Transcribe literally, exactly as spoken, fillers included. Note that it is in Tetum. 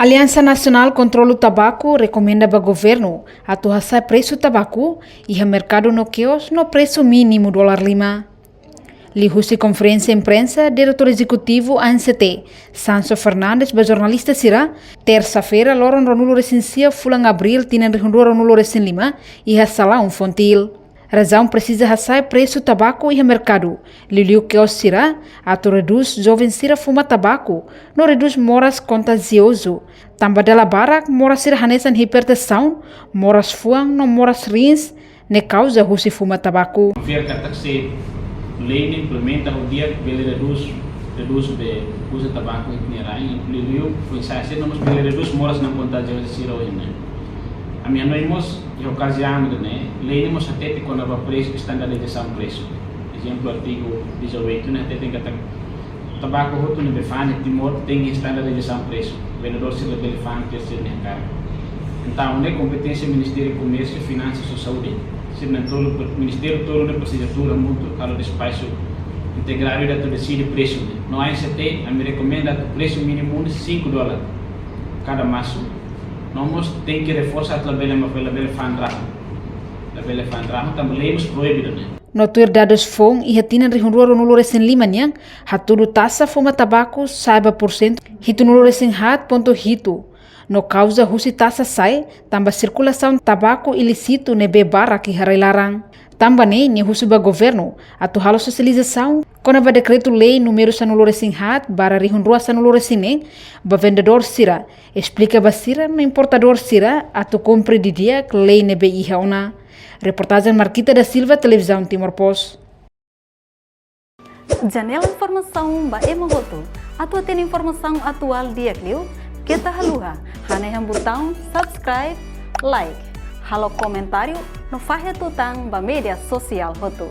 Aliansa Nasionál Kontrolu Tabaku rekomenda ba governu atu hasa'e presu tabaku iha merkadu no kios no presu mínimu dolar lima. Liuhusi konferénsia imprensa, Diretór Ezekutivu A N C T, Sancho Fernandes, ba jornalista sira, tersa-feira, loron ruanulu-resin-sia fulan Abríl, tinan rihun rua ruanulu-resin-lima, iha salaun Fontil. Razaun presiza hasa'e presu tabaku iha merkadu, liuliu kios sira, atu redús joven sira fuma tabaku, no redús moras kontajiozu. Tanba dala barak moras sira hanesan hipertensaun, moras fuan no moras rins, ne'e kauza husi fuma tabaku. Fiar katak se lei ne'e implementa ho di'ak bele redús, redús be uza tabaku iha ita-nia rain, liuliu foin-sa'e sira no mós bele redús moras kontajiozu sira ohin ne'e. Ami hanoin mós iha okaziaun ida-ne'e, lei ne'e mós hatete kona-ba presu, estandarizasaun presu. Ezemplu, artigu dezoito ne'e hatete katak tabaku hotu ne'ebé fa'an iha Timor tenke estandarizasaun presu. Vendedór sira labele fa'an presu sira-nia hakarak. Entaun, ne'e kompeténsia Ministériu Komérsiu, Finansas no Saúde. Sira na'in tolu, ministériu tolu ne'e presiza tuur hamutuk, halo despaxu integradu ida atu deside presu ne'e. No A N C T, ami rekomenda atu presu mínimu ne'e cinco dólar kada masu. No mós tenke reforsa atu labele, labele fa'an rahun. Labele fa'an rahun, tanba lei mós proibidu ne'e. No tuir dadus foun, iha tinan rihun rua ruanulu-resin-lima nian, hatudu taxa fuma tabaku sa'e ba pursentu hitunulu-resin-haat pontu hitu. No kauza husi taxa sa'e, tanba sirkulasaun tabaku ilísitu ne'ebé barak iha rai-laran. Tanba ne'e, nia husu ba governu atu halo sosializasaun kona-ba dekretu-lei númeru sanulu-resin-haat barra rihun rua sanulu-resin-neen, ba vendedór sira, esplika ba sira no importadór sira atu kumpre didi'ak lei ne'ebé iha ona. Reportajen Marquita da Silva, Televizaun Timor Post. Janela informasaun ba ema hotu. Atu hatene informasaun atuál di'ak liu, keta haluha hanehan butaun subscribe, like, halo komentáriu no fahe tutan ba média sosiál hotu.